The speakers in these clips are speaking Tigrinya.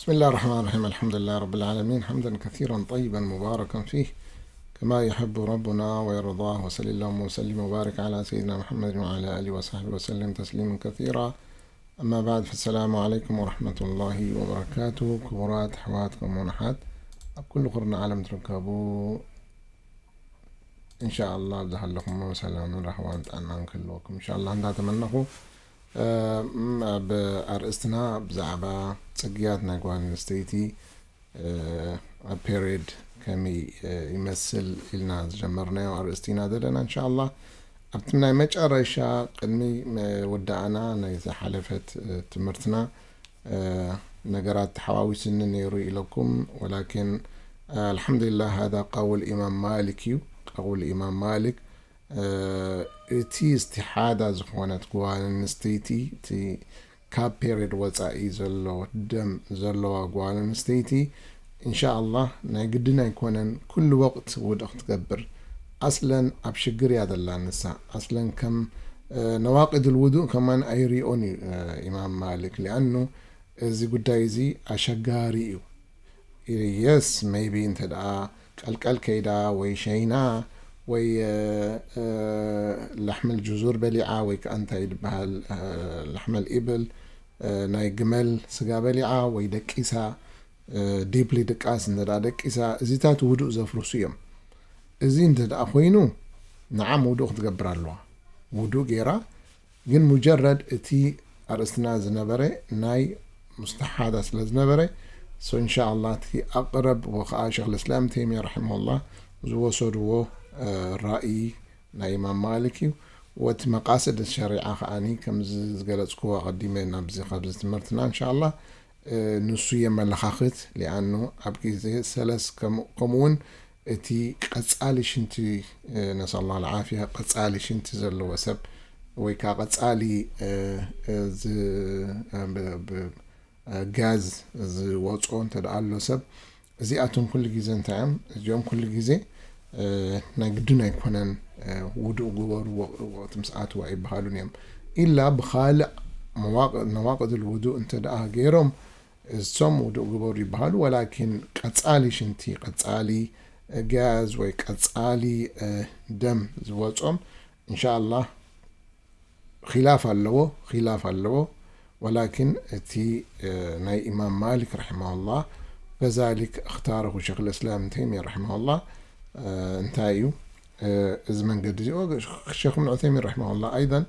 بسم الله الرحمن الرحيم. الحمد لله رب العالمين، حمدا كثيرا طيبا مباركا فيه، كما يحب ربنا ويرضاه. وصلى اللهم وسلم وبارك على سيدنا محمد وعلى آله وصحبه وسلم تسليما كثيرا. أما بعد، فالسلام عليكم ورحمة الله وبركاته. ክቡራት ኣሕዋት ከምኡውን ኣሓት ኣብ ኩሉ ኩርናዕ ዓለም ትርከቡ፣ እንሻኣላ ኣብ ዝሃለኹሞ ሰላምን ራህዋን ጥዕናን ክህልወኩም እንሻኣላ እንዳተመነኹ፣ እ፣ ም-፣ ኣብ ኣርእስትና ብዛዕባ ጽግያት ናይ ጓል ኣንስተይቲ፣ እ፣ ኣብ ፔሪድ ከመይ፣ እ፣ ይመስል ኢልና ዝጀመርናዮ ኣርእስቲ ኢና ዘለና። እንሻኣላ ኣብቲ ናይ መጨረሻ ቅድሚ መወዳእና ናይ ዝሓለፈት፣ እ፣ ትምህርትና፣ እ፣ ነገራት ተሓዋዊስኒ ነይሩ ኢለኩም። ወላኪን፣ እ፣ ኣልሓምዱሊላህ፣ ሃዛ ቀውል ኢማም ማሊክ እዩ። ቀውል ኢማም ማሊክ፣ እ፣ እቲ እስቲሓዳ ዝኾነት ጓል ኣንስተይቲ፣ እቲ ካብ ፔሪድ ወጻኢ ዘሎ ደም ዘለዋ ጓል ኣንስተይቲ፣ እንሻኣላህ ናይ ግድን ኣይኮነን ኩሉ ወቕት ውዱእ ክትገብር። ኣስለን ኣብ ሽግር እያ ዘላ ንሳ። ኣስለን ከም፣ እ፣ ነዋቂድ ልውዱእ ከማን ኣይሪኦን እዩ፣ እ፣ ኢማም ማሊክ። ሊኣኑ እዚ ጉዳይ እዚ ኣሸጋሪ እዩ። የስ፣ ሜይቢ እንተ ደኣ ቀልቀል ከይዳ ወይ ሸይና ወይ፣ እ፣ እ፣ ላሕመል ጅዙር በሊዓ ወይ ከኣ እንታይ ዝበሃል፣ እ፣ ላሕመል ኢብል፣ እ፣ ናይ ግመል ስጋ በሊዓ ወይ ደቂሳ፣ እ፣ ዲፕሊ ድቃስ እንተ ደኣ ደቂሳ፣ እዚታት ውዱእ ዘፍርሱ እዮም። እዚ እንተ ደኣ ኮይኑ፣ ንዓም ውዱእ ክትገብር ኣለዋ። ውዱእ ገይራ፣ ግን ሙጀረድ እቲ ኣርእስትና ዝነበረ ናይ ሙስተሓዳ ስለ ዝነበረ፣ ሶ እንሻኣላ እቲ ኣቕረብ ወኸዓ ሸኽ ልእስላም ተይሚያ ረሒመሁላ ዝወሰድዎ፣ እ፣ ራእይ ናይ ኢማም ማሊክ እዩ። ወቲ መቃስድ ሸሪዓ ከዓኒ ከምዚ ዝገለጽክዎ ኣቐዲመ ናብዚ ካብዚ ትምህርትና እንሻኣላ፣ እ፣ ንሱ የመለኻኽት። ሊኣኑ ኣብ ግዜ ሰለስ ከም-፣ ከምኡውን እቲ ቀጻሊ ሽንቲ፣ እ፣ ነስኣሉላህ ልዓፍያ፣ ቀጻሊ ሽንቲ ዘለዎ ሰብ ወይ ከዓ ቀጻሊ፣ እ፣ እ፣ ዝ-፣ እ፣ ብ-፣ ብ-፣ እ፣ ጋዝ ዝወፅኦ እንተ ደኣ ኣሎ ሰብ፣ እዚኣቶም ኩሉ ግዜ እንታይ እዮም? እዚኦም ኩሉ ግዜ፣ እ፣ ናይ ግድን ኣይኮነን፣ እ፣ ውዱእ ግበሩ ወ-፣ ወቕቲ ምስ ኣትዋ ይበሃሉን እዮም። ኢላ ብኻልእ መዋቕ-፣ ነዋቅድ ልውዱእ እንተ ደኣ ገይሮም፣ እሶም ውዱእ ግበሩ ይበሃሉ። ወላኪን ቀጻሊ ሽንቲ፣ ቀጻሊ ጋዝ ወይ ቀጻሊ፣ እ፣ ደም ዝወጾም፣ እንሻኣላህ ኺላፍ ኣለዎ፣ ኺላፍ ኣለዎ። ወላኪን እቲ፣ እ፣ ናይ ኢማም ማሊክ ረሒመሁላህ፣ ከዛሊክ እኽታረሁ ሸይኽ ልእስላም ተይሚያ ረሒመሁላህ፣ እ፣ እንታይ እዩ? እ፣ እዚ መንገዲ እዚ፣ ሸይኽ እብን ዑሰይሚን ረሒመሁላህ ኣይደን፣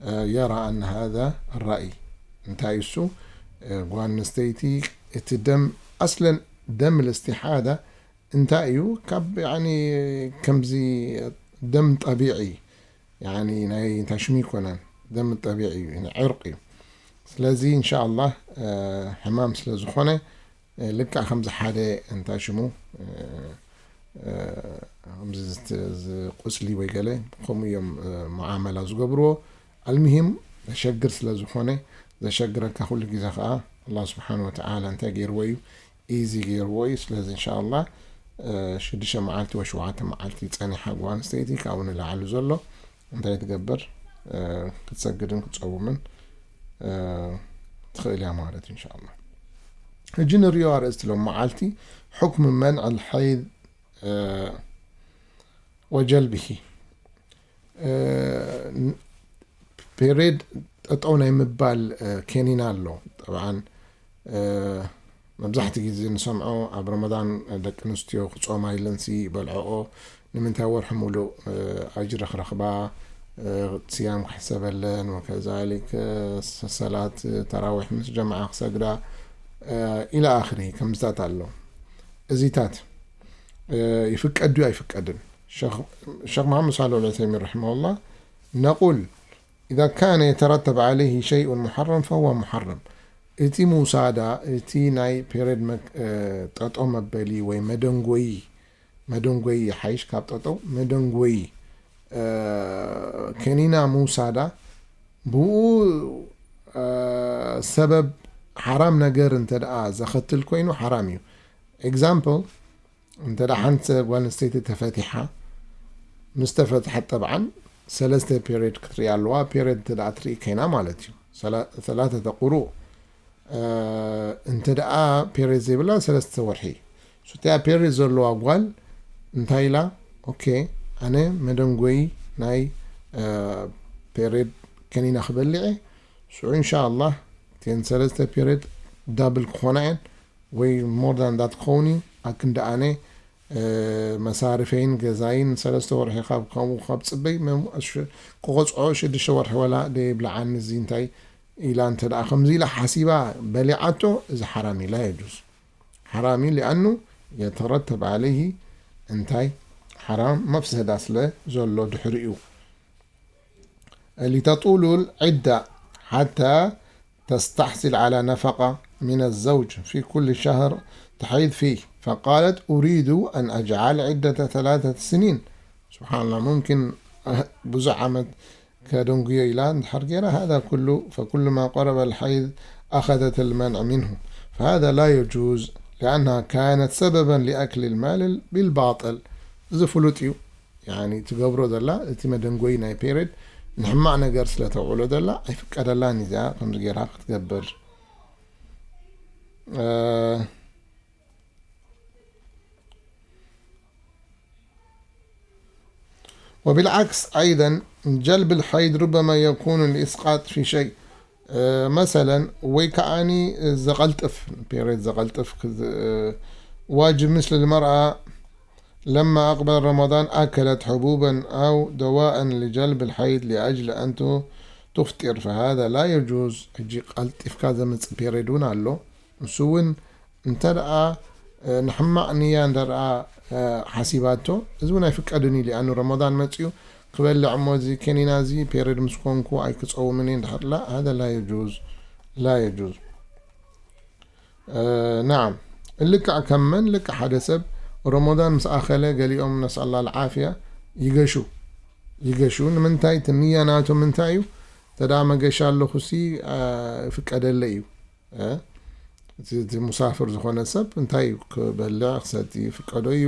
እ፣ የራ ኣነ ሃዛ ራእይ። እንታይ እሱ? እ፣ ጓል ኣንስተይቲ እቲ ደም፣ ኣስለን ደም ልእስቲሓዳ እንታይ እዩ? ካብ፣ ያኒ፣ ከምዚ ደም ጠቢዒ፣ ያኒ፣ ናይ ታሽሚ ይኮነን፣ ደም ጠቢዒ እዩ፣ ዕርቅ እዩ። ስለዚ፣ እንሻኣላህ፣ እ፣ ሕማም ስለ ዝኾነ፣ እ፣ ልክዕ ከምዚ ሓደ እንታይ ሽሙ፣ እ፣ እ፣ ከምዚ ዝት-፣ ዝ-፣ ቁስሊ ወይ ገለ ከምኡ እዮም፣ እ፣ መዓመላ ዝገብርዎ። ኣልምሂም ዘሸግር ስለ ዝኾነ፣ ዘሸግረካ ኩሉ ግዜ ከኣ ኣላህ ስብሓን ወተዓላ እንታይ ገይርዎ እዩ? ኢዚ ገይርዎ እዩ። ስለዚ እንሻኣላህ፣ እ፣ ሽዱሽተ መዓልቲ ወይ ሸውዓተ መዓልቲ ጸኒሓ ጓል ኣንስተይቲ ካብኡ ንላዕሊ ዘሎ እንታይ ትገብር? እ፣ ክትሰግድን ክትጸውምን፣ እ፣ ትኽእል እያ ማለት እዩ፣ እንሻኣላህ። ሕጂ ንሪኦ ኣርእስቲ ሎም መዓልቲ፣ حكم منع الحيض، እ፣ وجلبه። እ፣ ን-፣ ፔሬድ ጠጠው ናይ ምባል፣ እ፣ ኬኒና ኣሎ። ጠብዓን፣ እ፣ መብዛሕትኡ ግዜ ንሰምዖ ኣብ ረመዳን ደቂ ኣንስትዮ ክጾማ ኢለንሲ ይበልዐኦ። ንምንታይ ወርሒ ሙሉእ፣ እ፣ ኣጅሪ ክረኽባ፣ እ፣ ስያም ክሕሰበለን፣ ወከዛሊክ፣ እ፣ ሰ-፣ ሰላት ተራዊሕ ምስ ጀማዓ ክሰግዳ፣ እ፣ ኢላ ኣኽሪ ከምዝታት ኣሎ። እዚታት፣ እ፣ ይፍቀድ ድዩ ኣይፍቀድን? ሸኽ፣ ሸኽ መሓመድ ሳልሕ ዑሰይሚን ረሒመሁላህ፣ ነቁል፣ إذا كان يترتب عليه شيء محرم فهو محرم። እቲ ምውሳዳ፣ እቲ ናይ ፔሬድ መክ-፣ እ፣ ጠጦ መበሊ ወይ መደንጎዪ፣ መደንጎዪ ይሓይሽ ካብ ጠጦ፣ መደንጎዪ፣ እ፣ ከኒና ምውሳዳ፣ ብኡ፣ እ፣ ሰበብ ሓራም ነገር እንተ ደኣ ዘኸትል ኮይኑ ሓራም እዩ። ኤግዛምፕል፣ እንተ ደኣ ሓንቲ ጓል ኣንስተይቲ ተፈቲሓ፣ ምስ ተፈትሐት ጠብዓን ሰለስተ ፔሬድ ክትርኢ ኣለዋ። ፔሬድ እንተ ደኣ ትርኢ ኮይና ማለት እዩ። ሰላ-፣ ሰላተተ ቁሩእ፣ እንተ ደኣ ፔሬድ ዘይብላ ሰለስተ ወርሒ። እቲኣ ፔሬድ ዘለዋ ጓል እንታይ ኢላ? ኦኬ፣ ኣነ መደንጎይ ናይ ፔሬድ ከኒና ክበልዕ እየ። ሽዑ እንሻ ኣላህ እተን ሰለስተ ፔሬድ ዳብል ክኾና እየን ወይ ሞር ዳን ዳት ክኸውን እዩ። ኣክንዲ ኣነ መሳርፈይን ገዛይን ሰለስተ ወርሒ ካብ ከምኡ ካብ ፅበይ ክቆፅዖ ሽዱሽተ ወርሒ ወላ ደየብልዓኒ እዚ እንታይ ኢላ እንተ ደኣ ከምዚ ኢላ ሓሲባ በሊዓቶ፣ እዚ ሓራም እዩ፣ ላ የጁዝ። ሓራም እዩ፣ ሊኣኑ የተረተብ ዓለይሂ እንታይ ሓራም መፍሰዳ ስለ ዘሎ ድሕሪኡ። لتطول العدة حتى تستحصل على نفقة من الزوج في كل شهر تحيض فيه، فقالت: أريد أن أجعل عدة ثلاثة سنين. سبحان الله، ممكن ብዙሕ ዓመት ከደንጉዮ ኢላ እንድሕር ገይራ، هذا كله، فكلما قرب الحيض أخذت المنع منه، فهذا لا يجوز، لأنها كانت سببا لأكل المال بالباطل. እዚ ፍሉጥ እዩ። ያኒ ትገብሮ ዘላ፣ እቲ መደንጎይ ናይ ፔሬድ ንሕማቕ ነገር ስለ ተውዕሎ ዘላ ኣይፍቀደላን እዚኣ ከምዚ ገይራ ክትገብር። وبالعكس أيضا، جلب الحيض ربما يكون لإسقاط في شيء. مثلا، ወይ ከዓኒ ዘቐልጥፍ ፔሬድ ዘቐልጥፍ واجب مثل المرأة لما أقبل رمضان أكلت حبوبا أو دواء لجلب الحيض لأجل أن تفطر، فهذا لا يجوز. ሕጂ ቀልጢፍካ ዘምፅእ ፔሬድ እውን ኣሎ። ንሱ እውን እንተ ደኣ ንሕማቕ ንያ እንተ ደኣ ሓሲባቶ፣ እዚ እውን ኣይፍቀድን እዩ። ሊኣኑ ረመዳን መፅኡ ክበልዕ እሞ እዚ ከኒና እዚ ፔሬድ ምስ ኮንኩ ኣይክፀውምን እየ እንድሕር ላ፣ هذا لا يجوز، لا يجوز. ናዓም፣ ልክዕ ከም መን ልክዕ ሓደ ሰብ ረመዳን ምስ ኣኸለ ገሊኦም ነስኣላ ልዓፍያ ይገሹ ይገሹ። ንምንታይ? እቲ ንያ ናቶም እንታይ እዩ? ተዳ መገሻ ኣለኹሲ ፍቀደለ እዩ። እቲ ሙሳፍር ዝኾነ ሰብ እንታይ እዩ ክበልዕ ክሰቲ ፍቀዶ እዩ።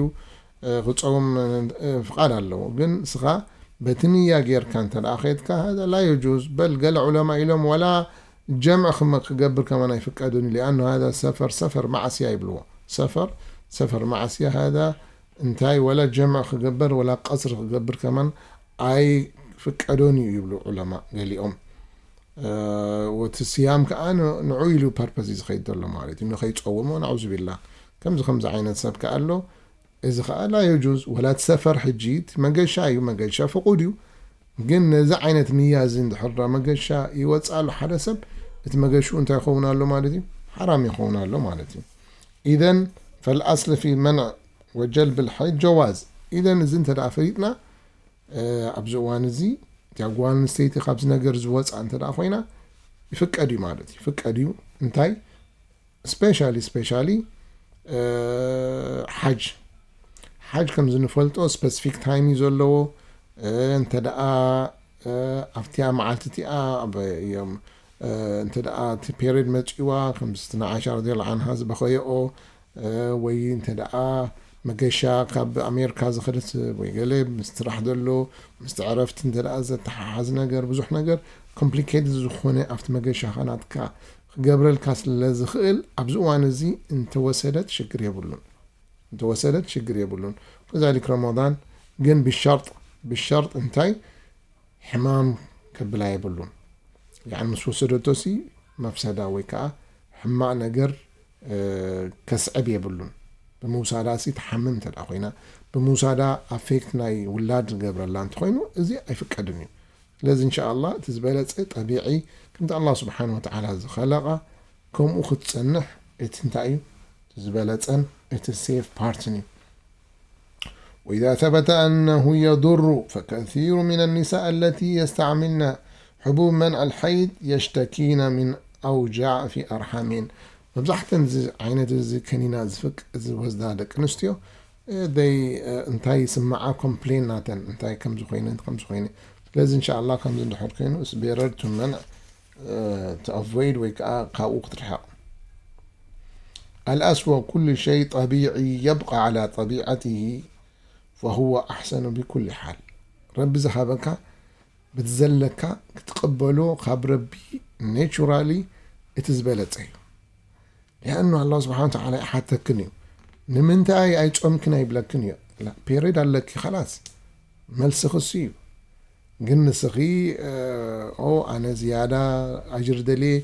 ክፀውም ፍቃድ ኣለዎ። ግን እስኻ በቲ ንያ ጌርካ እንተ ደኣ ከድካ፣ هذا لا يجوز። በል ገለ ዑለማ ኢሎም ወላ ጀምዕ ክመ-፣ ክገብር ከማን ኣይፍቀዱን እዩ። لأنه هذا سفر، سفر معصية ይብልዎ። سفر، سفر معصية هذا እንታይ ወላ ጀምዕ ክገብር ወላ ቀስር ክገብር ከማን ኣይፍቀዶን እዩ ይብሉ ዑለማ ገሊኦም። እቲ ስያም ከዓ ንዑ ኢሉ ፐርፐስ እዩ ዝኸይድ ዘሎ ማለት እዩ። ንኸይፀውሞ ናዑዙ ቢላ። ከምዚ ከምዚ ዓይነት ሰብ ከዓ ኣሎ። እዚ ከዓ ላ የጁዝ። ወላ እቲ ሰፈር ሕጂ እቲ መገሻ እዩ፣ መገሻ ፍቁድ እዩ። ግን ነዚ ዓይነት ንያ እዚ እንድሕር መገሻ ይወፅእ ኣሎ ሓደ ሰብ፣ እቲ መገሽኡ እንታይ ይኸውን ኣሎ ማለት እዩ? ሓራም ይኸውን ኣሎ ማለት እዩ። ኢዘን ፈልኣስል ፊ መንዕ ወጀልብ ልሓይድ ጀዋዝ። ኢዘን እዚ እንተ ደኣ ፈሊጥና ኣብዚ እዋን እዚ እቲኣ ጓል ኣንስተይቲ ካብዚ ነገር ዝወፅኣ እንተ ደኣ ኮይና ይፍቀድ እዩ ማለት እዩ። ይፍቀድ እዩ። እንታይ? ስፔሻሊ ስፔሻሊ ሓጅ ሓጅ ከም ዝንፈልጦ ስፐሲፊክ ታይም እዩ ዘለዎ። እንተ ደኣ ኣብቲኣ መዓልቲ እቲኣ እዮም እንተ ደኣ እቲ ፔሪድ መፂዋ ከምዚ እቲ ንዓሻ ረዲየላሁ ዓንሃ ዝበኸየኦ ወይ እንተ ደኣ መገሻ ካብ ኣሜሪካ ዝኸደት ወይ ገለ ምስ ስራሕ ዘሎ ምስቲ ዕረፍቲ እንተ ደኣ ዘተሓሓዝ ነገር ብዙሕ ነገር ኮምፕሊኬትድ ዝኾነ ኣብቲ መገሻኻ ናትካ ክገብረልካ ስለ ዝኽእል ኣብዚ እዋን እዚ እንተወሰደት ሽግር የብሉን። እንተወሰደት ሽግር የብሉን። ከዛሊክ ረመዳን ግን ብሸርጥ ብሸርጥ እንታይ ሕማም ከብላ የብሉን። ያኒ ምስ ወሰደቶሲ መፍሰዳ ወይ ከዓ ሕማቕ ነገር ከስዕብ የብሉን። ብምውሳዳ ሲ ትሓምም እንተ ኮይና ብምውሳዳ ኣፌክት ናይ ውላድ ዝገብረላ እንተኮይኑ እዚ ኣይፍቀድን እዩ። ስለዚ እንሻ ኣላ እቲ ዝበለፀ ጠቢዒ ከምቲ ኣላ ስብሓን ወተዓላ ዝኸለቓ ከምኡ ክትፀንሕ እቲ እንታይ እዩ ዝበለፀን እቲ ሴፍ ፓርትን እዩ። وإذا ثبت أنه يضر فكثير من النساء التي يستعملن حبوب منع الحيض يشتكين من أوجاع في أرحامهن. መብዛሕተን እዚ ዓይነት እዚ ከኒና ዝፍቅ ዝወስዳ ደቂ ኣንስትዮ ደይ እንታይ ይስምዓ ኮምፕሌን ናተን እንታይ ከም ዝኾይነ ከም ዝኾይነ። ስለዚ እንሻ ኣላ ከምዚ እንድሕር ኮይኑ it's better to منع to avoid ወይ ከዓ ካብኡ ክትርሕቕ። الأسوأ كل شيء طبيعي يبقى على طبيعته فهو أحسن بكل حال. ረቢ ዝሃበካ በቲ ዘለካ ክትቕበሎ ካብ ረቢ ኔቹራሊ እቲ ዝበለፀ እዩ። ሊኣኑ ኣላህ ስብሓን ተዓላ ይሓተክን እዩ። ንምንታይ ኣይጾምክን ኣይብለክን እዩ። ላ፣ ፔሬድ ኣለኪ፣ ኸላስ፣ መልሲ ክሱ እዩ። ግን ንስኺ ኦ፣ ኣነ ዝያዳ ኣጅር ደልየ፣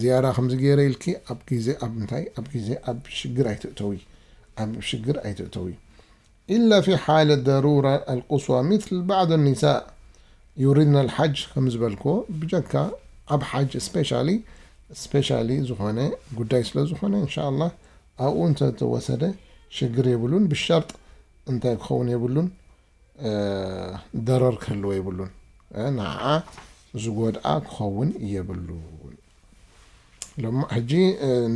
ዝያዳ ከምዚ ገይረ ኢልኪ ኣብ ግዜ ኣብ እንታይ ኣብ ግዜ ኣብ ሽግር ኣይትእተዊ፣ ኣብ ሽግር ኣይትእተዊ። إلا في حال الضرورة القصوى مثل بعض النساء يريدن الحج ከም ዝበልክዎ፣ ብጀካ ኣብ ሓጅ ስፔሻሊ ስፔሻሊ ዝኾነ ጉዳይ ስለ ዝኾነ እንሻ ኣላህ ኣብኡ እንተተወሰደ ሽግር የብሉን። ብሸርጥ እንታይ ክኸውን የብሉን፣ ደረር ክህልዎ የብሉን። ንዓ ዝጎድኣ ክኸውን የብሉን። ሎማ ሕጂ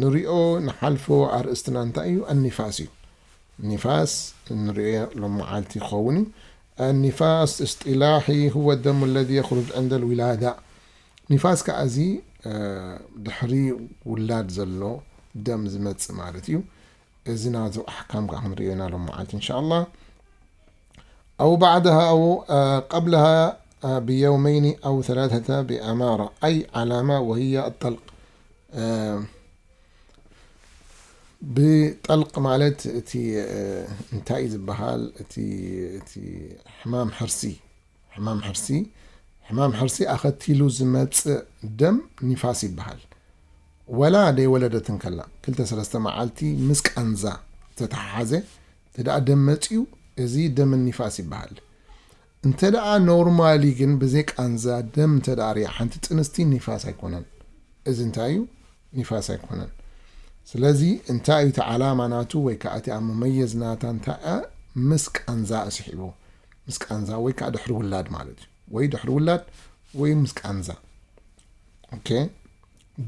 ንሪኦ ንሓልፎ ኣርእስትና እንታይ እዩ? ኣኒፋስ እዩ። ኒፋስ ንሪኦ ሎመዓልቲ ክኸውን እዩ። النفاس اصطلاحي هو الدم الذي يخرج عند الولادة. ኒፋስ ከዓ እዚ ድሕሪ ውላድ ዘሎ ደም ዝመፅእ ማለት እዩ። እዚ ናቱ ኣሕካም ከዓ ክንሪኦ ኢና ሎም መዓልቲ እንሻ ኣላህ። أو بعدها أو قبلها بيومين أو ثلاثة بأمارة، أي علامة وهي الطلق. ብጠልቅ ማለት እቲ እንታይ እዩ ዝበሃል፣ እቲ ሕማም ሕርሲ፣ ሕማም ሕርሲ፣ ሕማም ሕርሲ ኣኸቲሉ ዝመፅእ ደም ኒፋስ ይበሃል። ወላ ደይወለደት እንከላ ክልተ ሰለስተ መዓልቲ ምስ ቃንዛ ዝተተሓሓዘ እንተ ደኣ ደም መፅኡ፣ እዚ ደም ኒፋስ ይበሃል። እንተ ደኣ ኖርማሊ ግን ብዘይ ቃንዛ ደም እንተ ደኣ ሪኣ ሓንቲ ጥንስቲ፣ ኒፋስ ኣይኮነን። እዚ እንታይ እዩ? ኒፋስ ኣይኮነን። ስለዚ እንታይ እዩ እቲ ዓላማ ናቱ ወይ ከዓ እቲ ኣብ መመየዝ ናታ እንታይ እያ? ምስ ቃንዛ ኣስሒቡ። ምስ ቃንዛ ወይ ከዓ ድሕሪ ውላድ ማለት እዩ። ወይ ድሕሪ ውላድ ወይ ምስ ቃንዛ። ኦኬ።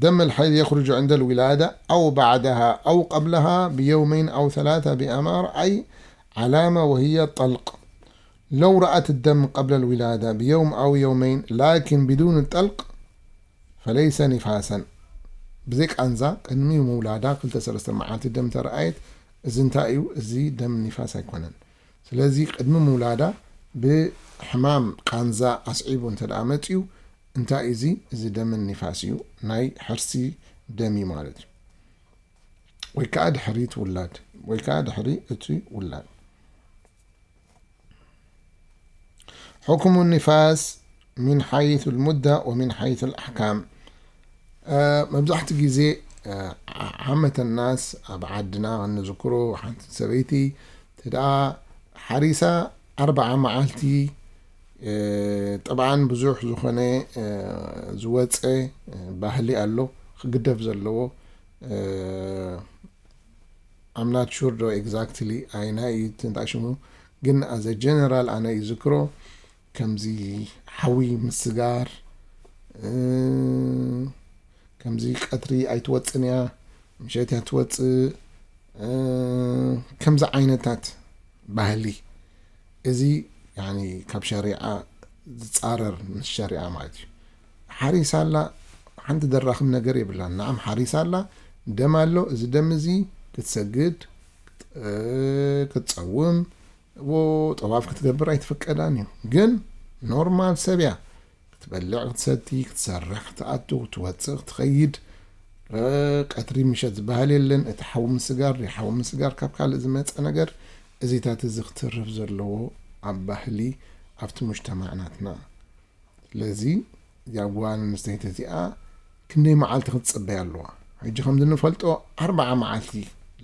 دم الحيض يخرج عند الولادة أو بعدها أو قبلها بيومين أو ثلاثة بأمارة، أي علامة وهي الطلق. لو رأت الدم قبل الولادة بيوم أو يومين لكن بدون طلق فليس نفاسا. ብዘይ ቃንዛ ቅድሚ ምውላዳ ክልተ ሰለስተ መዓልቲ ደም ተረኣየት፣ እዚ እንታይ እዩ? እዚ ደም ኒፋስ ኣይኮነን። ስለዚ ቅድሚ ምውላዳ ብሕማም ቃንዛ ኣስዒቡ እንተ ደኣ መፅዩ፣ እንታይ እዚ? እዚ ደም ኒፋስ እዩ፣ ናይ ሕርሲ ደም እዩ ማለት እዩ። ወይ ከዓ ድሕሪ እቲ ውላድ፣ ወይ ከዓ ድሕሪ እቲ ውላድ። حكم النفاس من حيث المدة ومن حيث الأحكام. መብዛሕትኡ ግዜ ዓመተ ናስ ኣብ ዓድና ክንዝክሮ፣ ሓንቲ ሰበይቲ ተደኣ ሓሪሳ ኣርብዓ መዓልቲ፣ ጠብዓን ብዙሕ ዝኾነ ዝወፀ ባህሊ ኣሎ ክግደፍ ዘለዎ። I'm not sure ዶ exactly ኣይናይ እዩ እንታይ ሽሙ፣ ግን as a general ኣነ ይዝክሮ ከምዚ ሓዊ ምስጋር፣ ከምዚ ቀትሪ ኣይትወፅን እያ፣ ምሸት እያ ትወፅእ፣ ከምዚ ዓይነታት ባህሊ። እዚ ያኒ ካብ ሸሪዓ ዝፃረር ምስ ሸሪዓ ማለት እዩ። ሓሪሳ ኣላ፣ ሓንቲ ደራኽም ነገር የብላን። ንዓም ሓሪሳ ኣላ፣ ደም ኣሎ። እዚ ደም እዚ ክትሰግድ፣ ክትፀውም፣ ጠዋፍ ክትገብር ኣይትፍቀዳን እዩ። ግን ኖርማል ሰብ እያ። ክትበልዕ ክትሰቲ፣ ክትሰርሕ ክትኣቱ፣ ክትወፅእ ክትኸይድ፣ ቀትሪ ምሸት ዝበሃል የለን። እቲ ሓዊ ምስጋር፣ ሓዊ ምስጋር ካብ ካልእ ዝመፀ ነገር፣ እዚታት እዚ ክትርፍ ዘለዎ ኣብ ባህሊ ኣብቲ ሙጅተማዕ ናትና። ስለዚ እዚኣ ጓል ኣንስተይቲ እዚኣ ክንደይ መዓልቲ ክትፅበይ ኣለዋ? ሕጂ ከምዚ ንፈልጦ ኣርብዓ መዓልቲ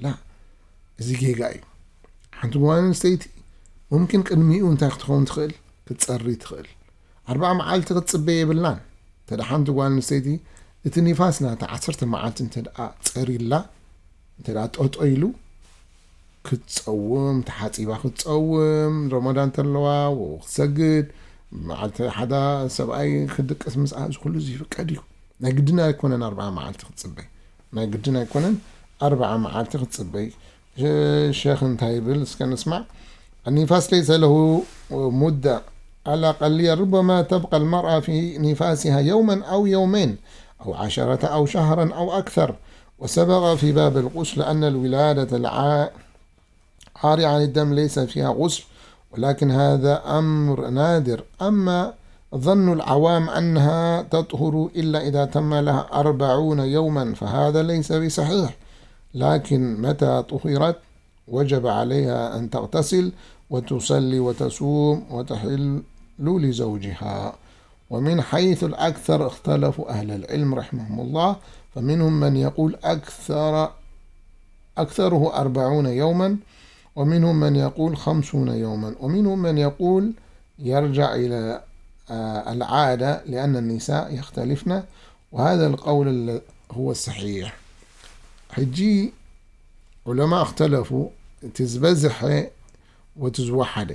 ላ፣ እዚ ጌጋ እዩ። ሓንቲ ጓል ኣንስተይቲ ሙምኪን ቅድሚኡ እንታይ ክትኸውን ትኽእል? ክትፀሪ ትኽእል። ኣርብዓ መዓልቲ ክትፅበ የብላን። እንተ ሓንቲ ጓል ኣንስተይቲ እቲ ኒፋስ ናታ ዓሰርተ መዓልቲ እንተ ደኣ ፀሪላ፣ እንተ ደኣ ጠጦ ኢሉ ክትፀውም፣ ተሓፂባ ክትፀውም፣ ረመዳን ተለዋ ክትሰግድ፣ መዓልቲ ሓዳ ሰብኣይ ክድቅስ ምስኣ፣ እዚ ኩሉ እዚ ይፍቀድ እዩ። ናይ ግድን ኣይኮነን ኣርብዓ መዓልቲ ክትፅበይ። ናይ ግድን ኣይኮነን ኣርብዓ መዓልቲ ክትፅበይ። ሸ-፣ ሸኽ እንታይ ይብል እስከ ንስማዕ። النفاس ليس له مدة. على الأقل ربما تبقى المرأة في نفاسها يوما أو يومين أو عشرة أو شهرا أو أكثر. وسبق في باب الغسل أن الولادة العا-، عارية عن الدم ليس فيها غسل، ولكن هذا أمر نادر. أما ظن العوام أنها تطهر إلا إذا تم لها أربعون يوما، فهذا ليس بصحيح. لكن متى طهرت وجب عليها أن تغتسل وتصلي وتصوم وتحل لزوجها. ومن حيث الأكثر اختلفوا أهل العلم رحمهم الله، فمنهم من يقول أكثر، أكثره أربعون يوما، ومنهم من يقول خمسون يوما، ومنهم من يقول يرجع إلى، آه، العادة، لأن النساء يختلفن، وهذا القول ال-، هو الصحيح. ሕጂ ዑለማ እኽተለፉ፣ እቲ ዝበዝሐ ወቲ ዝወሓደ።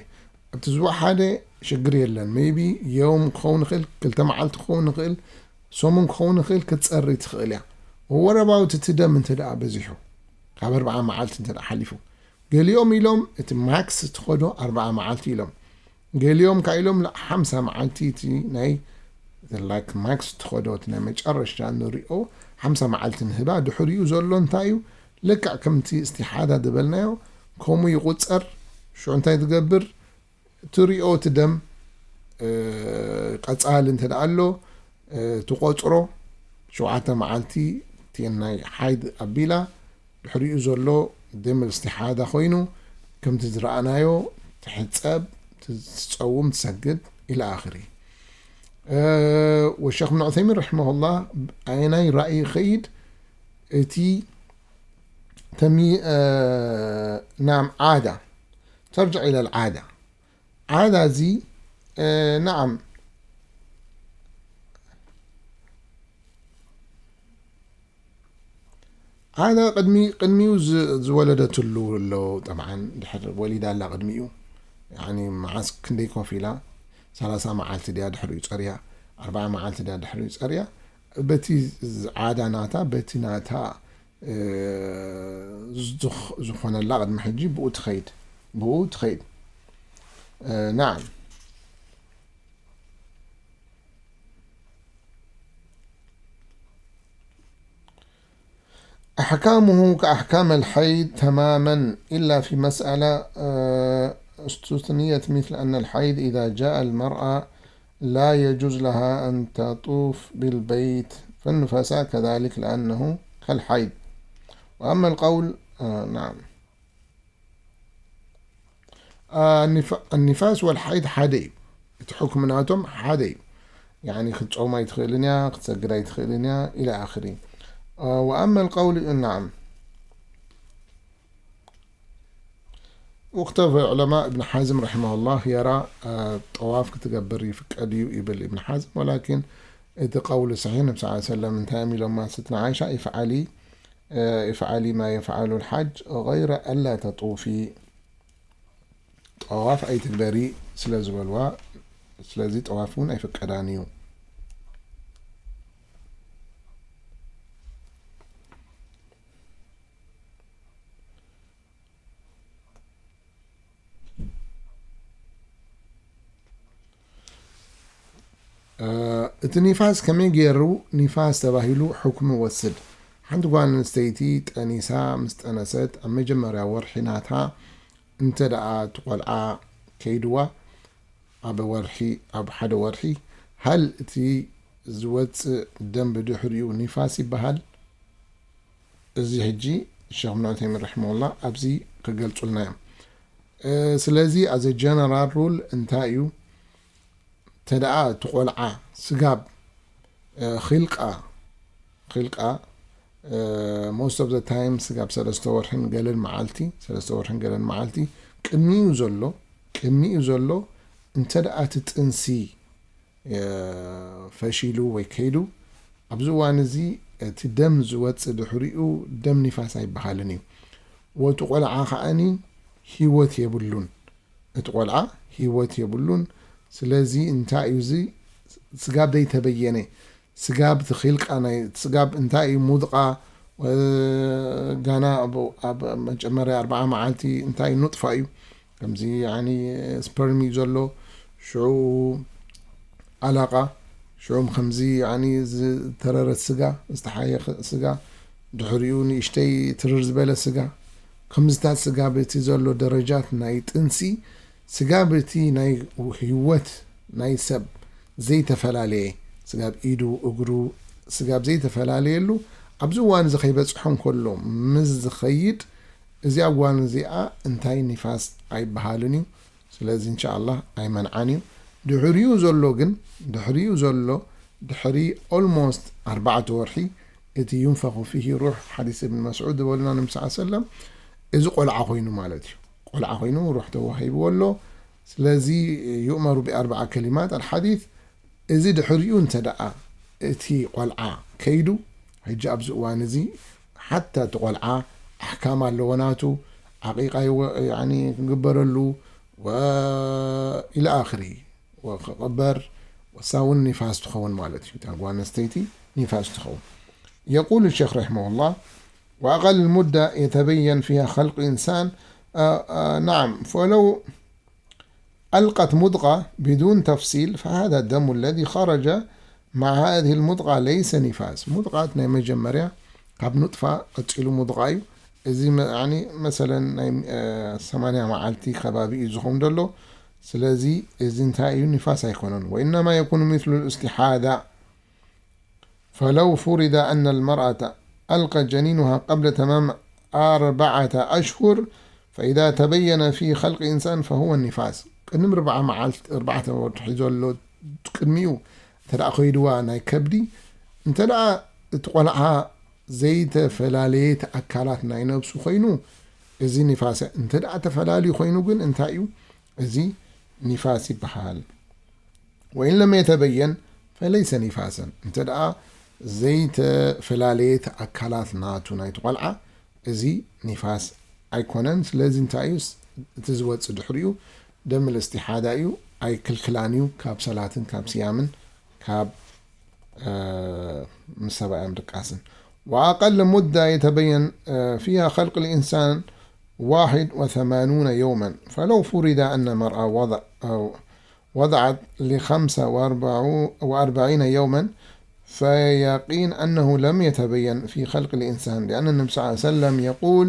ኣብቲ ዝወሓደ ሽግር የለን። ሜይቢ ዮም ክኸውን ይኽእል፣ ክልተ መዓልቲ ክኸውን ይኽእል፣ ሰሙን ክኸውን ይኽእል፣ ክትጸሪ ትኽእል እያ። ወረባውት እቲ ደም እንተ ደኣ በዚሑ፣ ካብ ኣርብዓ መዓልቲ እንተ ደኣ ሓሊፉ፣ ገሊኦም ኢሎም እቲ ማክስ ትኸዶ ኣርብዓ መዓልቲ ኢሎም። ገሊኦም ከኣ ኢሎም፣ ላ፣ ሓምሳ መዓልቲ እቲ ናይ፣ like፣ ማክስ ትኸዶ እቲ ናይ መጨረሽታ ንሪኦ ሓምሳ መዓልቲ ንህባ። ድሕሪኡ ዘሎ እንታይ እዩ? ልክዕ ከምቲ እስቲሓዳ ዝበልናዮ፣ ከምኡ ይቑጸር። ሽዑ እንታይ ትገብር? ትሪኦ እቲ ደም፣ እ፣ ቀጻሊ እንተ ደኣ ኣሎ፣ እ፣ ትቖጽሮ ሸውዓተ መዓልቲ እቲ ናይ ሓይድ ኣቢላ፣ ድሕሪኡ ዘሎ ደም እስቲሓዳ ኮይኑ፣ ከምቲ ዝረኣናዮ ትሕጸብ፣ ትጸውም፣ ትሰግድ ኢለ ኣኽሪ። እ፣ ወሸኽ እብን ዑሰይሚን ረሒመሁላህ ኣየናይ ራእይ ይኸይድ? እቲ ተሚ-፣ እ፣ ናም ዓዳ፣ ተርጅዕ ኢለ ልዓዳ። ዓዳ እዚ፣ እ፣ ናዓም፣ ዓዳ ቅድሚ-፣ ቅድሚኡ ዝ-፣ ዝወለደትሉ ኣሎ። ጠብዓን ድሕር ወሊዳ ኣላ ቅድሚኡ። ያኒ መዓስ ክንደይ ኮፍ ኢላ? ሰላሳ መዓልቲ ድያ ድሕሪኡ ጸርያ? ኣርብዓ መዓልቲ ድያ ድሕሪኡ ጸርያ? በቲ ዝ-፣ ዓዳ ናታ፣ በቲ ናታ፣ እ፣ ዝኽ-፣ ዝኾነላ ቅድሚ ሕጂ ብኡ ትኸይድ፣ ብኡ ትኸይድ። እ፣ ናዓም። أحكامه كأحكام الحيض تماما، إلا في مسألة، آه، استثنيت، مثل أن الحيض إذا جاء المرأة لا يجوز لها أن تطوف بالبيت، فالنفساء كذلك لأنه كالحيض. وأما القول، آه، نعم. النف-، النفاس والحيض ሓደ እዩ። እቲ ሕክም ናቶም ሓደ እዩ። ያኒ ክትጾም ኣይትኽእልን እያ፣ ክትሰግድ ኣይትኽእልን እያ፣ إلى آخره. آه، وأما القول، نعم. واختلف العلماء، ابن حزم رحمه الله يرى، آه، ጠዋፍ ክትገብር ይፍቀድ እዩ ይብል ابن حزم، ولكن እቲ ቀውሊ ሰሒሕ ነቢ ሰለላሁ ዐለይሂ ወሰለም እንታይ እዮም ኢሎማ ስትነ ዓይሻ፣ افعلي، آه، افعلي ما يفعل الحاج غير ألا تطوفي. ጠዋፍ ኣይትግበሪ ስለ ዝበልዋ፣ ስለዚ ጠዋፍ እውን ኣይፍቀዳን እዩ። እ፣ እቲ ኒፋስ ከመይ ገይሩ ኒፋስ ተባሂሉ ሕክሙ ወስድ? ሓንቲ ጓል ኣንስተይቲ ጠኒሳ ምስ ጠነሰት ኣብ መጀመርያ ወርሒ ናታ እንተ ደኣ እቲ ቆልዓ ከይድዋ ኣብ ወርሒ፣ ኣብ ሓደ ወርሒ፣ ሃል እቲ ዝወጽእ ደም ብድሕሪኡ ኒፋስ ይበሃል? እዚ ሕጂ ሸኽ እብን ዑሰይሚን ረሒመሁላህ ኣብዚ ክገልጹልና እዮም። እ፣ ስለዚ፣ as a general rule እንታይ እዩ? እንተ ደኣ እቲ ቆልዓ ስጋብ፣ እ፣ ኺልቃ፣ ኺልቃ፣ እ፣ most of the time ስጋብ ሰለስተ ወርሕን ገለን መዓልቲ፣ ሰለስተ ወርሕን ገለን መዓልቲ ቅድሚኡ ዘሎ፣ ቅድሚኡ ዘሎ እንተ ደኣ እቲ ጥንሲ እ፣ ፈሺሉ ወይ ከይዱ፣ ኣብዚ እዋን እዚ እቲ ደም ዝወጽእ ድሕሪኡ ደም ኒፋስ ኣይበሃልን እዩ። ወቲ ቆልዓ ከኣኒ ህይወት የብሉን። እቲ ቆልዓ ህይወት የብሉን። ስለዚ እንታይ እዩ እዚ? ስጋብ ዘይተበየነ፣ ስጋብ እቲ ኺልቃ ናይ፣ ስጋብ እንታይ እዩ? ሙድቓ፣ እ፣ ጋና ኣብ፣ ኣብ መጀመርያ ኣርብዓ መዓልቲ እንታይ ኑጥፋ እዩ? ከምዚ ያኒ ስፐርም እዩ ዘሎ፣ ሽዑ ኣላቃ፣ ሽዑ ከምዚ ያኒ ዝተረረት ስጋ፣ ዝተሓየኸ ስጋ፣ ድሕሪኡ ንእሽተይ ትርር ዝበለ ስጋ፣ ከምዚታት ስጋ በቲ ዘሎ ደረጃት ናይ ጥንሲ፣ ስጋ በቲ ናይ ህይወት ናይ ሰብ ዘይተፈላለየ፣ ስጋብ ኢዱ፣ እግሩ፣ ስጋብ ዘይተፈላለየሉ፣ ኣብዚ እዋን እዚ ከይበጽሖ እንከሎ ምስ ዝኸይድ፣ እዚኣ ጓል እዚኣ እንታይ ኒፋስ ኣይበሃልን እዩ። ስለዚ እንሻኣላህ ኣይመንዓን እዩ። ድሕሪኡ ዘሎ ግን፣ ድሕሪኡ ዘሎ፣ ድሕሪ ኦልሞስት ኣርባዕተ ወርሒ፣ እቲ ዩንፈኹ ፊሂ ሩሕ፣ ሓዲስ እብን መስዑድ ዝበሉና ነቢ ሰለላሁ ዐለይሂ ወሰለም፣ እዚ ቆልዓ ኮይኑ ማለት እዩ። ቆልዓ ኮይኑ ሩሕ ተዋሂብዎ ኣሎ። ስለዚ ዩእመሩ ብኣርባዓ ከሊማት ኣልሓዲስ፣ እዚ ድሕሪኡ እንተ ደኣ እቲ ቆልዓ ከይዱ፣ ሕጂ ኣብዚ እዋን እዚ ሓታ እቲ ቆልዓ ኣሕካም ኣለዎ ናቱ፣ ዓቂቃ ይወ-፣ ያኒ ክግበረሉ፣ ወ-፣ ኢለ ኣኽሪ፣ ወክቕበር፣ ወሳ እውን ኒፋስ ትኸውን ማለት እዩ። እታ ጓል ኣንስተይቲ ኒፋስ ትኸውን። يقول الشيخ رحمه الله: وأقل المدة يتبين فيها خلق الإنسان، آه، آه، نعم، فلو ألقت مضغة بدون تفصيل، فهذا الدم الذي خرج مع هذه المضغة ليس نفاس. ሙድቃት ናይ መጀመርያ ካብ ኑጥፋ ቀጺሉ ሙድቃ እዩ። እዚ መ-፣ ያኒ መሰለን ናይ፣ እ፣ ሰማንያ መዓልቲ ከባቢ እዩ ዝኸውን ዘሎ። ስለዚ እዚ እንታይ እዩ? ኒፋስ ኣይኮነን። وإنما يكون مثل الاستحاضة. فلو فرض أن المرأة ألقت جنينها قبل تمام أربعة أشهر، فإذا تبين في خلق إنسان فهو النفاس. ቅድሚ ርብዓ መዓልቲ፣ ኣርባዕተ ወርሒ ዘሎ ቅድሚኡ እንተ ደኣ ከይድዋ ናይ ከብዲ፣ እንተ ደኣ እቲ ቆልዓ ዘይተፈላለየት ኣካላት ናይ ነብሱ ኮይኑ፣ እዚ ኒፋስ። እንተ ደኣ ተፈላልዩ ኮይኑ ግን እንታይ እዩ? እዚ ኒፋስ ይበሃል። وإن لم يتبين فليس نفاسا. እንተ ደኣ ዘይተፈላለየት ኣካላት ናቱ ናይቲ ቆልዓ፣ እዚ ኒፋስ ኣይኮነን። ስለዚ እንታይ እዩ? እቲ ዝወጽእ ድሕሪኡ ደም ልእስቲሓዳ እዩ። ኣይክልክላን እዩ ካብ ሰላትን ካብ ስያምን ካብ፣ እ፣ ምስ ሰብኣዮም ድቃስን። وأقل مدة يتبين، እ፣ فيها خلق الإنسان واحد وثمانون يوما، فلو فرض أن المرأة وضع-، أو وضعت لخمسة وأربعو-، وأربعين يوما، فيقين أنه لم يتبين في خلق الإنسان، لأن النبي صلى الله عليه وسلم يقول: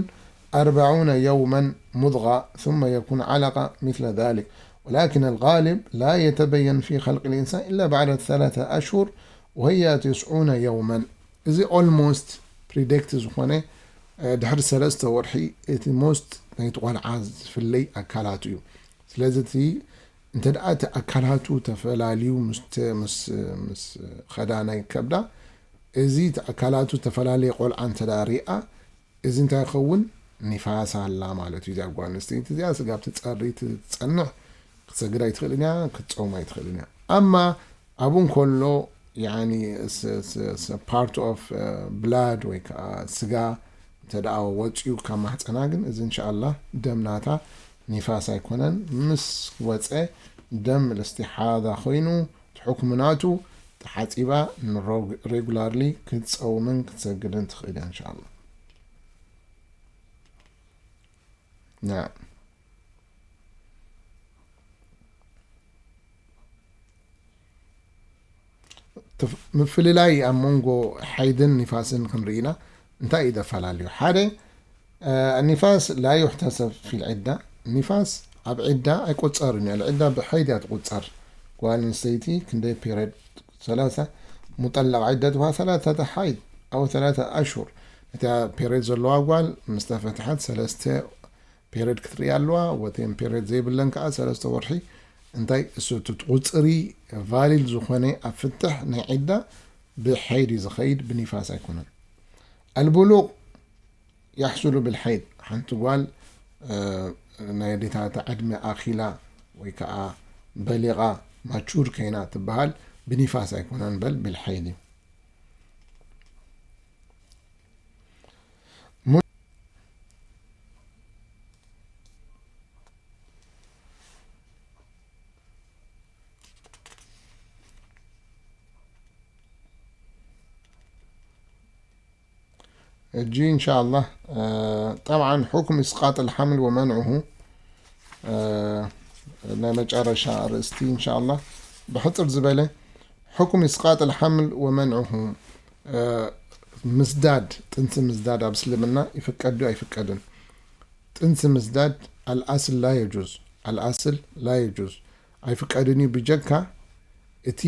أربعون يوما مضغة، ثم يكون علقة مثل ذلك، ولكن الغالب لا يتبين في خلق الإنسان إلا بعد ثلاثة أشهر، وهي تسعون يوما. እዚ ኦልሞስት ፕሪዲክት ዝኾነ፣ እ፣ ድሕሪ ሰለስተ ወርሒ እቲ ሞስት ናይቲ ቆልዓ ዝፍለይ ኣካላቱ እዩ። ስለዚ እቲ እንተ ደኣ እቲ ኣካላቱ ተፈላልዩ ምስ ተ-፣ ምስ፣ ምስ ኸዳ ናይ ከብዳ፣ እዚ እቲ ኣካላቱ ዝተፈላለየ ቆልዓ እንተ ደኣ ሪኣ፣ እዚ እንታይ ይኸውን? ኒፋስ ኣላ ማለት እዩ። እዚኣ ጓል ኣንስተይቲ እዚኣ ስጋብ ትጸሪ ትጸንሕ ክትሰግድ ኣይትኽእልን እያ፣ ክትጸውም ኣይትኽእልን እያ። ኣማ ኣብኡ እንከሎ፣ ያኒ፣ ስ-፣ ስ-፣ ስ-፣ ፓርት ኦፍ፣ እ፣ ብላድ ወይ ከዓ ስጋ እንተ ደኣ ወጺኡ ካብ ማህፀና ግን እዚ እንሻኣላህ ደም ናታ ኒፋስ ኣይኮነን። ምስ ወፀ ደም ልእስቲሓዳ ኮይኑ እቲ ሕክሙ ናቱ ተሓፂባ ንሮ-፣ ሬጉላርሊ ክትፀውምን ክትሰግድን ትኽእል እያ እንሻኣላህ። ናም። ትፍ-፣ ምፍልላይ ኣብ መንጎ ሓይድን ኒፋስን ክንርኢና እንታይ እዩ ዘፈላልዩ? ሓደ፣ እ፣ ኒፋስ ላ ዩሕተሰብ ፊል ዒዳ። ኒፋስ ኣብ ዒዳ ኣይቆጸርን እዩ። ኣልዒዳ ብሓይድ እያ ትቁጸር። ጓል ኣንስተይቲ ክንደይ ፔሬድ፣ ሰላሳ፣ ሙጠለቅ ዒደትሃ ሰላሰተ ሓይድ ኣው ሰላሳ ኣሽሁር። እታ ፔሬድ ዘለዋ ጓል ምስ ተፈትሐት ሰለስተ ፔሬድ ክትርኢ ኣለዋ። ወተን ፔሬድ ዘይብለን ከዓ ሰለስተ ወርሒ። እንታይ እሱ እቲ ቁፅሪ ቫሊድ ዝኾነ ኣብ ፍትሕ ናይ ዒዳ ብሓይድ እዩ ዝኸይድ፣ ብኒፋስ ኣይኮነን። ኣልቡሉቅ የሕሱሉ ብልሓይድ። ሓንቲ ጓል፣ እ፣ ናይ ኣዴታታ ዕድመ ኣኺላ ወይ ከዓ በሊቓ ማቹር ከይና ትበሃል ብኒፋስ ኣይኮነን፣ በል ብልሓይድ እዩ። ሕጂ እንሻኣላህ፣ እ፣ ጠብዓን፣ ሑክም ኢስቃጥ ኣልሓምል ወመንዑሁ፣ እ፣ ናይ መጨረሻ ኣርእስቲ እንሻኣላህ ብሕፅር ዝበለ፣ ሑክም ኢስቃጥ ኣልሓምል ወመንዑሁ፣ እ፣ ምስዳድ፣ ጥንሲ ምስዳድ ኣብ እስልምና ይፍቀድ ዶ ኣይፍቀድን? ጥንሲ ምስዳድ ኣልኣስል ላ የጁዝ፣ ኣልኣስል ላ የጁዝ፣ ኣይፍቀድን እዩ። ብጀካ እቲ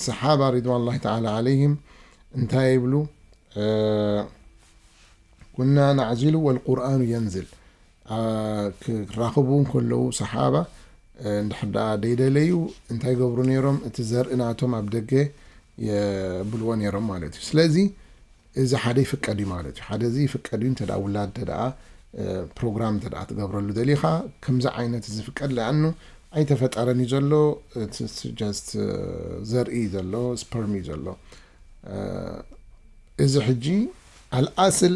ሰሓባ ሪድዋንላሂ ተዓላ ዓለይሂም እንታይ ይብሉ? ኩና ናዕዚሉ ወልቁርኣኑ የንዝል። ክራኽቡ እንከለዉ ሰሓባ እንድሕር ደኣ ደይደለዩ እንታይ ገብሩ ነይሮም? እቲ ዘርኢ ናቶም ኣብ ደገ የብልዎ ነይሮም ማለት እዩ። ስለዚ እዚ ሓደ ይፍቀድ እዩ ማለት እዩ። ሓደ እዚ ይፍቀድ እዩ እንተ ደኣ ውላድ እንተ ደኣ ፕሮግራም እንተ ደኣ ትገብረሉ ደሊኻ። ከምዚ ዓይነት ዝፍቀድ ለኣኑ ኣይተፈጠረን እዩ ዘሎ። ጀስት ዘርኢ እዩ ዘሎ፣ ስፐርም እዩ ዘሎ። እዚ ሕጂ ኣልኣስል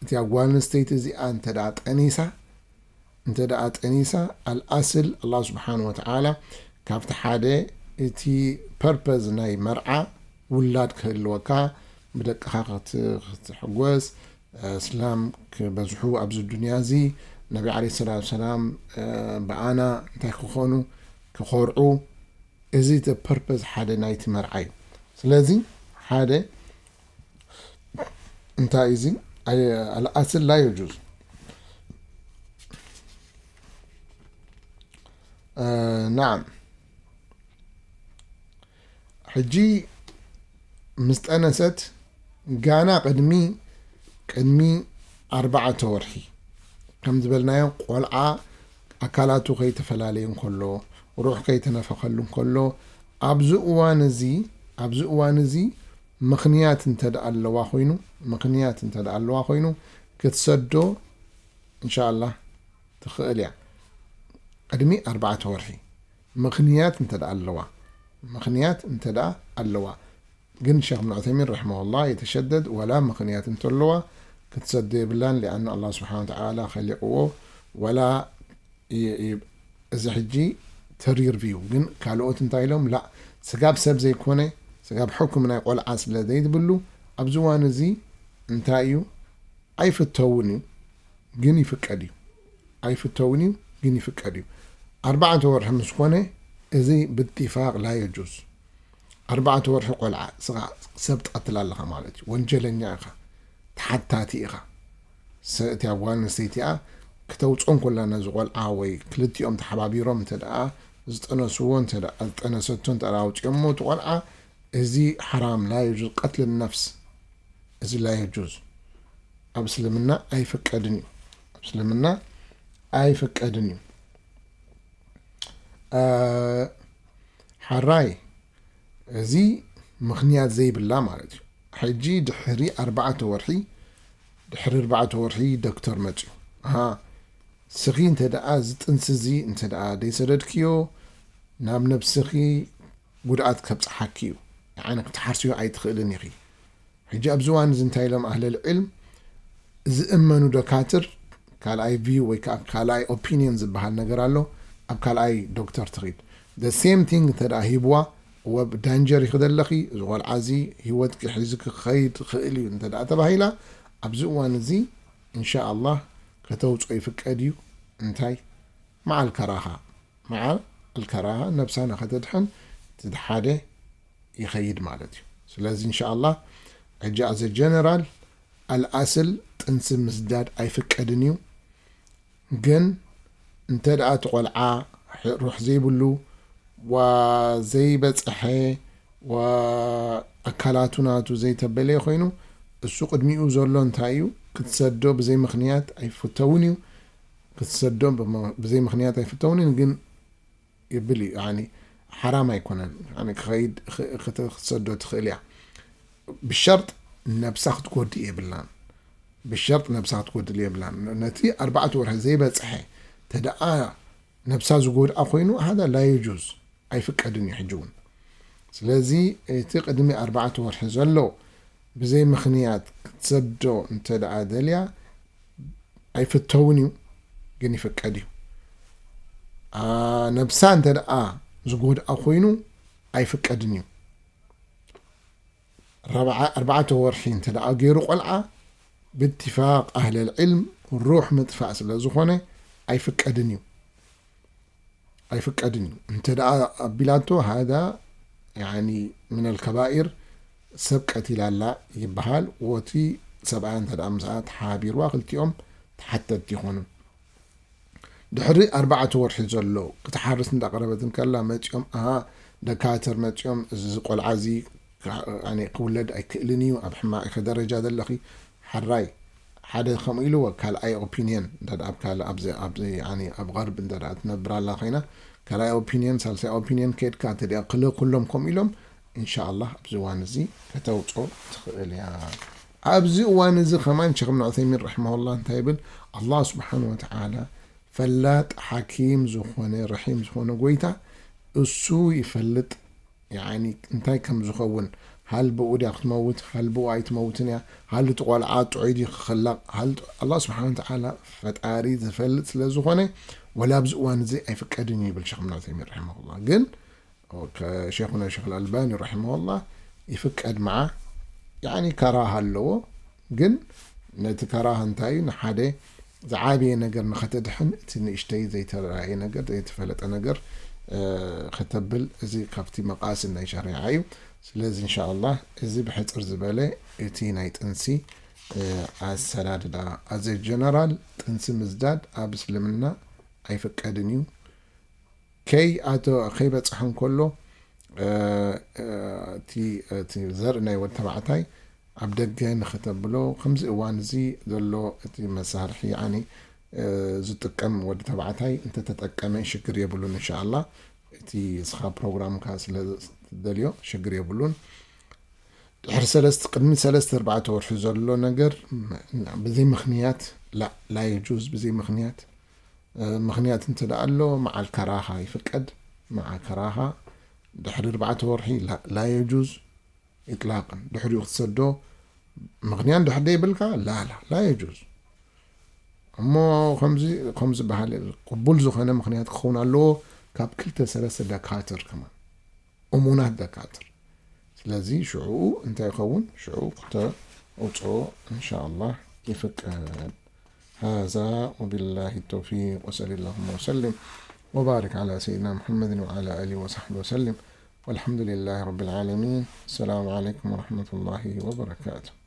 እቲ ጓል ኣንስተይቲ እዚኣ እንተ ደኣ ጠኒሳ እንተ ደኣ ጠኒሳ ኣልኣስል ኣላህ ስብሓን ወተዓላ ካብቲ ሓደ እቲ ፐርፐዝ ናይ መርዓ ውላድ ክህልወካ ብደቅኻ ክትሕጎስ እስላም ክበዝሑ ኣብዚ ዱንያ እዚ ነቢ ዓለ ሰላት ሰላም ብኣና እንታይ ክኾኑ ክኾርዑ እዚ ተ ፐርፐዝ ሓደ ናይቲ መርዓ እዩ። ስለዚ ሓደ እንታይ እዚ ኣልኣስል ላ የጁዝ ናዓም ሕጂ ምስ ጠነሰት ጋና ቅድሚ ቅድሚ ኣርባዕተ ወርሒ ከም ዝበልናዮ ቆልዓ ኣካላቱ ከይተፈላለየ እንከሎ ሩሕ ከይተነፈኸሉ እንከሎ ኣብዚ እዋን እዚ ኣብዚ እዋን እዚ ምኽንያት እንተ ደኣ ኣለዋ ኮይኑ ምኽንያት እንተ ደኣ ኣለዋ ኮይኑ ክትሰዶ እንሻላ ትኽእል እያ። ቅድሚ ኣርባዕተ ወርሒ ምኽንያት እንተ ደኣ ኣለዋ ምኽንያት እንተ ደኣ ኣለዋ ግን ሸክ ብን ዑተይሚን ረሕመሁላ የተሸደድ ወላ ምኽንያት እንተለዋ ክትሰዶ የብላን ሊኣኑ ኣላ ስብሓን ተዓላ ከሊቕዎ ወላ እዚ ሕጂ ተሪር ቪው ግን ካልኦት እንታይ ኢሎም ላ ስጋብ ሰብ ዘይኮነ ስጋብ ሕኩም ናይ ቆልዓ ስለ ዘይትብሉ ኣብዚ እዋን እዚ እንታይ እዩ ኣይፍተውን እዩ ግን ይፍቀድ እዩ ኣይፍተውን እዩ ግን ይፍቀድ እዩ ኣርባዕተ ወርሒ ምስ ኮነ እዚ ብትፋቅ ላ የጁዝ ኣርባዕተ ወርሒ ቆልዓ ስኻ ሰብ ትቐትል ኣለኻ ማለት እዩ ወንጀለኛ ኢኻ ተሓታቲ ኢኻ እቲያ ጓል ኣንስተይቲኣ ክተውፅኦ እንኮላ ነዚ ቆልዓ ወይ ክልቲኦም ተሓባቢሮም እንተ ደኣ ዝጠነስዎ እንተ ደኣ ዝጠነሰቶ እንተ ደኣ ኣውፅኦሞ እቲ ቆልዓ እዚ ሓራም ላ የጁዝ ቀትል ነፍስ እዚ ላ የጁዝ ኣብ እስልምና ኣይፍቀድን እዩ ኣብ እስልምና ኣይፍቀድን እዩ ሓራይ እዚ ምኽንያት ዘይብላ ማለት እዩ ሕጂ ድሕሪ ኣርባዕተ ወርሒ ድሕሪ ኣርባዕተ ወርሒ ዶክተር መፅዩ ኣሃ ስኺ እንተ ደኣ እዚ ጥንሲ እዚ እንተ ደኣ ደይሰደድክዮ ናብ ነብስኺ ጉድኣት ከብፅሓኪ እዩ ንዓነ ክትሓርስዮ ኣይትኽእልን ኢኺ ሕጂ ኣብዚ እዋን እዚ እንታይ ኢሎም ኣህለል ዕልም ዝእመኑ ደካትር ካልኣይ ቪው ወይ ከዓ ካልኣይ ኦፒኒየን ዝበሃል ነገር ኣሎ ኣብ ካልኣይ ዶክተር ትኺድ the same thing እንተ ደኣ ሂብዋ እወ ብዳንጀር ይኽደለኺ እዚ ቆልዓ እዚ ህይወትኪ ሒዙ ክኸይድ ክኽእል እዩ እንተ ደኣ ተባሂላ ኣብዚ እዋን እዚ እንሻ ኣላህ ከተውፅኦ ይፍቀድ እዩ እንታይ መዓል ከራኻ መዓል ኣልከራሃ ነብሳ ንኸተድሕን እቲ ሓደ ይኸይድ ማለት እዩ ስለዚ እንሻ ኣላህ ሕጂ ኣዘ ጀነራል ኣልኣስል ጥንሲ ምስዳድ ኣይፍቀድን እዩ ግን እንተ ደኣ እቲ ቆልዓ ሩሕ ዘይብሉ ዋ ዘይበፀሐ ዋ ኣካላቱ ናቱ ዘይተበለየ ኮይኑ እሱ ቅድሚኡ ዘሎ እንታይ እዩ ክትሰዶ ብዘይ ምኽንያት ኣይፍተውን እዩ ክትሰዶ ብዘይ ምኽንያት ኣይፍተውንን ግን ይብል እዩ ሓራም ኣይኮነን ክትሰዶ ትኽእል እያ ብሸርጥ ነብሳ ክትጎድእ የብላን ብሸርጥ ነብሳ ክትጎድል የብላን ነቲ ኣርባዕተ ወርሒ ዘይበፅሐ ተደኣ ነብሳ ዝጎድኣ ኮይኑ ሃዳ ላ የጁዝ ኣይፍቀድን እዩ ሕጂ እውን ስለዚ እቲ ቅድሚ ኣርባዕተ ወርሒ ዘሎ ብዘይ ምኽንያት ክትሰዶ እንተ ደኣ ደልያ ኣይፍተውን እዩ ግን ይፍቀድ እዩ ነብሳ እንተ ደኣ ዝጎድኣ ኮይኑ ኣይፍቀድን እዩ ኣርባዕተ ወርሒ እንተ ደኣ ገይሩ ቆልዓ ብትፋቅ ኣህለል ዕልም ሩሕ ምጥፋእ ስለ ዝኾነ ኣይፍቀድን እዩ ኣይፍቀድን እዩ እንተ ደኣ ኣቢላቶ ሃዳ ምን ኣልከባኢር ሰብ ቀቲላ ኣላ ይበሃል ወቲ ሰብኣያ እንተ ደኣ ምስኣ ተሓባቢርዋ ክልቲኦም ተሓተትቲ ይኾኑ ድሕሪ ኣርባዕተ ወርሒ ዘሎ ክትሓርስ እንዳቀረበት እንከላ መፂኦም ኣሃ ደካትር መፂኦም እዚ ቆልዓ እዚ ክውለድ ኣይክእልን እዩ፣ ኣብ ሕማቕ ኢኸ ደረጃ ዘለኺ። ሓራይ ሓደ ከምኡ ኢልዎ፣ ካልኣይ ኦፒንየን እንተ ኣብ ካልእ ኣብዚ ኣብዚ ያኒ ኣብ غرب እንተ ትነብር ኣላ ኮይና፣ ካልኣይ ኦፒንየን፣ ሳልሳይ ኦፒንየን ከድካ እንተ ክለ ኩሎም ከምኡ ኢሎም፣ ኢንሻኣላህ ኣብዚ እዋን እዚ ከተውጾ ትኽእል እያ። ኣብዚ እዋን እዚ ከማን ሸኽ እብን ዑሰይሚን ረሒመሁላህ እንታይ ይብል? ኣላህ ስብሓን ወተዓላ ፈላጥ ሓኪም ዝኾነ ረሒም ዝኾነ ጎይታ እሱ ይፈልጥ። ያኒ እንታይ ከም ዝኸውን፣ ሃል ብኡ ድያ ክትመውት፣ ሃል ብኡ ኣይትመውትን እያ፣ ሃል እቲ ቆልዓ ጥዑይ ድዩ ክኽላቕ፣ ሃል ኣላህ ስብሓን ወተዓላ ፈጣሪ ዝፈልጥ ስለ ዝኾነ፣ ወላ ኣብዚ እዋን እዚ ኣይፍቀድን እዩ ይብል ሸኽ እብን ዑሰይሚን ረሒመሁላህ። ግን ሸኹና ሸኽ ኣልባኒ ረሒመሁላህ ይፍቀድ መዓ ያኒ ከራሃ ኣለዎ። ግን ነቲ ከራሃ እንታይ እዩ? ንሓደ ዝዓበየ ነገር ንኸተድሕን እቲ ንእሽተይ ዘይተራእየ ነገር ዘይተፈለጠ ነገር ከተብል፣ እዚ ካብቲ መቃስድ ናይ ሸሪዓ እዩ። ስለዚ እንሻ ኣላህ እዚ ብሕፅር ዝበለ እቲ ናይ ጥንሲ ኣሰዳድዳ። ኣዘ ጀነራል ጥንሲ ምዝዳድ ኣብ እስልምና ኣይፍቀድን እዩ። ከይ ኣቶ ከይበፅሐ እንከሎ እቲ ዘርኢ ናይ ወዲ ተባዕታይ ኣብ ደገ ንኸተብሎ ከምዚ እዋን እዚ ዘሎ እቲ መሳርሒ ያኒ ዝጥቀም ወዲ ተባዕታይ እንተተጠቀመ ሽግር የብሉን። እንሻኣላ እቲ እስኻ ፕሮግራምካ ስለ ትደልዮ ሽግር የብሉን። ድሕሪ ሰለስተ ቅድሚ ሰለስተ ኣርባዕተ ወርሒ ዘሎ ነገር ብዘይ ምኽንያት ላ ላ የጁዝ ብዘይ ምኽንያት ምኽንያት እንተ ደኣ ኣሎ መዓል ከራኻ ይፍቀድ። መዓ ከራኻ ድሕሪ ኣርባዕተ ወርሒ ላ የጁዝ ኢጥላቅን ድሕሪኡ ክትሰዶ ምኽንያት ድሕር ደይብልካ ላላ ላ የጁዝ። እሞ ከምዚ ከምዚ በሃል ቅቡል ዝኾነ ምኽንያት ክኸውን ኣለዎ ካብ ክልተ ሰለስተ ደካትር ከማን እሙናት ደካትር። ስለዚ ሽዑኡ እንታይ ይኸውን? ሽዑ ክተውፅኦ እንሻ ኣላህ ይፍቀድ። هذا وبالله التوفيق وصلى اللهم وسلم وبارك على سيدنا محمد وعلى آله وصحبه وسلم والحمد لله رب العالمين. السلام عليكم ورحمة الله وبركاته.